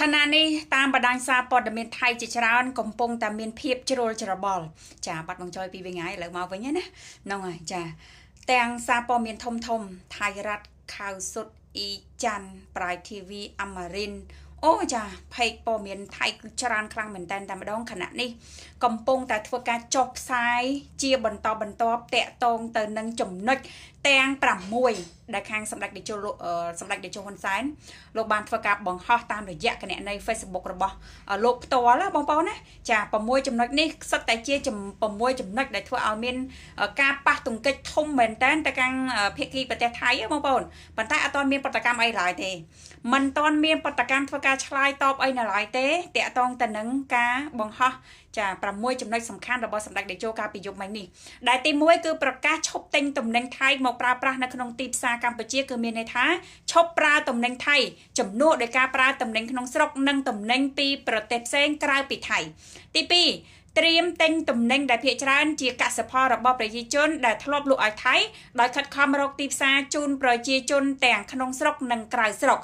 ខណៈនេះតាមបណ្ដាញសារព័ត៌មានថៃជាច្រើនកំពុងតែមានភាពជ្រុលច្របល់ចាបាត់បងចយពីវិញហើយឥឡូវមកវិញណាហ្នឹងហើយចាទាំងសារព័ត៌មានធំធំថៃរ៉ាត់ខៅសុតអ៊ីច័ន្ទប្រាយធីវីអមរិនអូចាផេកព័ត៌មានថៃគឺច្រើនខ្លាំងមែនតើតែម្ដងខណៈនេះកំពុងតែធ្វើការចុះផ្សាយជាបន្តបន្ទាប់តាក់ទងទៅនឹងចំណុចទាំង6ដែលខាងសម្ដេចតេជោសម្ដេចតេជោហ៊ុនសែនលោកបានធ្វើការបង្ហោះតាមរយៈគណនី Facebook របស់លោកផ្ទាល់ណាបងប្អូនណាចា6ចំណុចនេះសុទ្ធតែជា6ចំណុចដែលធ្វើឲ្យមានការប៉ះទង្គិចធំមែនតើទៅខាងភាគីប្រទេសថៃបងប្អូនប៉ុន្តែអត់ទាន់មានប្រតិកម្មអីឡើយទេមិនទាន់មានប្រតិកម្មធ្វើការឆ្លើយតបអីនៅឡើយទេតាក់ទងទៅនឹងការបង្ហោះចា6ចំណុចសំខាន់របស់សម្ដេចតេជោកាលពីយប់មិញនេះដែលទី1គឺប្រកាសឈប់ទិញទំនិញថៃមកប្រើប្រាស់នៅក្នុងទីផ្សារកម្ពុជាគឺមានន័យថាឈប់ប្រើទំនិញថៃជំនួសដោយការប្រើទំនិញក្នុងស្រុកនិងទំនិញពីប្រទេសផ្សេងក្រៅពីថៃទី2ត្រៀមទិញទំនិញដែលភាគច្រើនជាកសិផលរបស់ប្រជាជនដែលធ្លាប់លក់ឲ្យថៃដោយខិតខំរកទីផ្សារជូនប្រជាជនទាំងក្នុងស្រុកនិងក្រៅស្រុក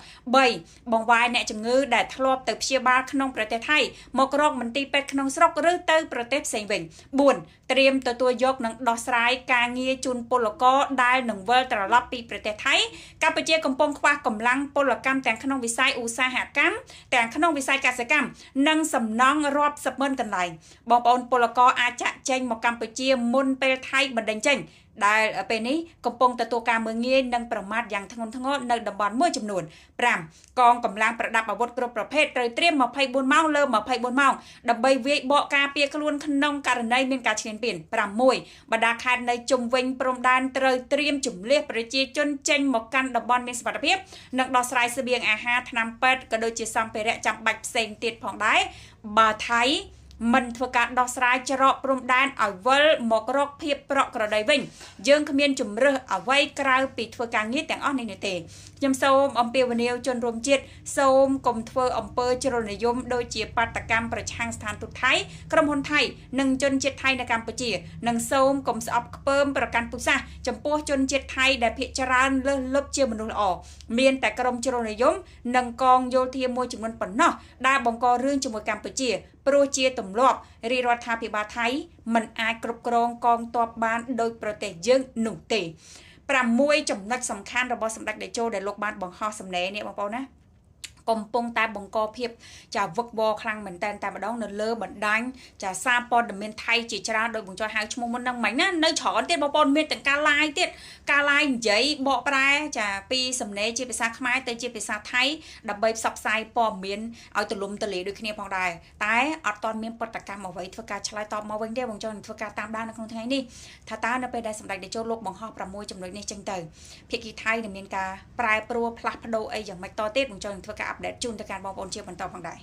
3បង្វែរអ្នកជំងឺដែលធ្លាប់ទៅព្យាបាលក្នុងប្រទេសថៃមករកមន្ទីរពេទ្យក្នុងស្រុកឬទៅប្រទេសផ្សេងវិញ4ត្រៀមទទួលយកនិងដោះស្រាយការងារជូនពលករដែលនឹងវិលត្រឡប់ពីប្រទេសថៃកម្ពុជាកំពុងខ្វះកម្លាំងពលកម្មទាំងក្នុងវិស័យឧស្សាហកម្មទាំងក្នុងវិស័យកសិកម្មនិងសំណង់រាប់សិបម៉ឺនកន្លែងបងប្អូនពលករអាចចាក់ចេញមកកម្ពុជាមុនពេលថៃបណ្ដេញចេញដែលពេលនេះកំពុងទទួលការមើលងាយនិងប្រមាថយ៉ាងធ្ងន់ធ្ងរនៅតំបន់មួយចំនួន5កងកម្លាំងប្រដាប់អាវុធគ្រប់ប្រភេទត្រូវត្រៀម24ម៉ោងលើ24ម៉ោងដើម្បីវាយបកការពារខ្លួនក្នុងករណីមានការឈ្លានពាន6បណ្ដាខេត្តនៅជុំវិញព្រំដែនត្រូវត្រៀមជំលះប្រជាជនចេញមកកាន់តំបន់មានសុវត្ថិភាពនិងដោះស្រាយស្បៀងអាហារថ្នាំពេទ្យក៏ដូចជាសម្ភារៈចាំបាច់ផ្សេងទៀតផងដែរបើថៃមិនធ្វើការដោះស្រាយច្រកព្រំដែនឲ្យវិលមករកភាពប្រក្រតីវិញយើងគ្មានជំរើសអ្វីក្រៅពីធ្វើការងារទាំងអស់នេះនោះទេខ្ញុំសូមអំពាវនាវជនរួមជាតិសូមកុំធ្វើអំពើជ្រុលនិយមដូចជាបាតកម្មប្រឆាំងស្ថានទូតថៃក្រុមហ៊ុនថៃនិងជនជាតិថៃនៅកម្ពុជានិងសូមកុំស្អប់ខ្ពើមប្រកាន់ពូជសាសន៍ចំពោះជនជាតិថៃដែលភាគច្រើនលើសលប់ជាមនុស្សល្អមានតែក្រុមជ្រុលនិយមនិងកងយោធាមួយចំនួនប៉ុណ្ណោះដែលបង្ករឿងជាមួយកម្ពុជាព្រោះជាទម្លាប់រាជរដ្ឋាភិបាលថៃមិនអាចគ្រប់គ្រងកងទ័ពបានដោយប្រទេសយើងនោះទេ6ចំណុចសំខាន់របស់សម្ដេចតេជោដែលលោកបានបង្ហោះសំណេរនេះបងប្អូនណាកំពុងតែបង្កភាពចាវឹកវរខ្លាំងមែនតែនតែម្ដងនៅលើបណ្ដាញចាសារព័ត៌មានថៃជាច្រើនដោយបងចយហៅឈ្មោះមុនហ្នឹងមិញណានៅច្រើនទៀតបងប្អូនមានទាំងការ live ទៀតការ live និយាយបកប្រែចាពីសំណេរជាភាសាខ្មែរទៅជាភាសាថៃដើម្បីផ្សព្វផ្សាយព័ត៌មានឲ្យទូលំទូលាយដូចគ្នាផងដែរតែអត់ទាន់មានប្រតិកម្មអ្វីធ្វើការឆ្លើយតបមកវិញទេបងចយនឹងធ្វើការតាមដាននៅក្នុងថ្ងៃនេះថាតើនៅពេលដែលសម្ដេចតេជោលោកបង្ហោះ6ចំណុចនេះចេញទៅភាគីថៃនឹងមានការប្រែប្រួលផ្លាស់ប្ដូរអីយ៉ាងម៉េចតទៀតបងចយនឹងធ្វើការអាប់ដេតជូនទៅកាន់បងប្អូនជាបន្តផងដែរ។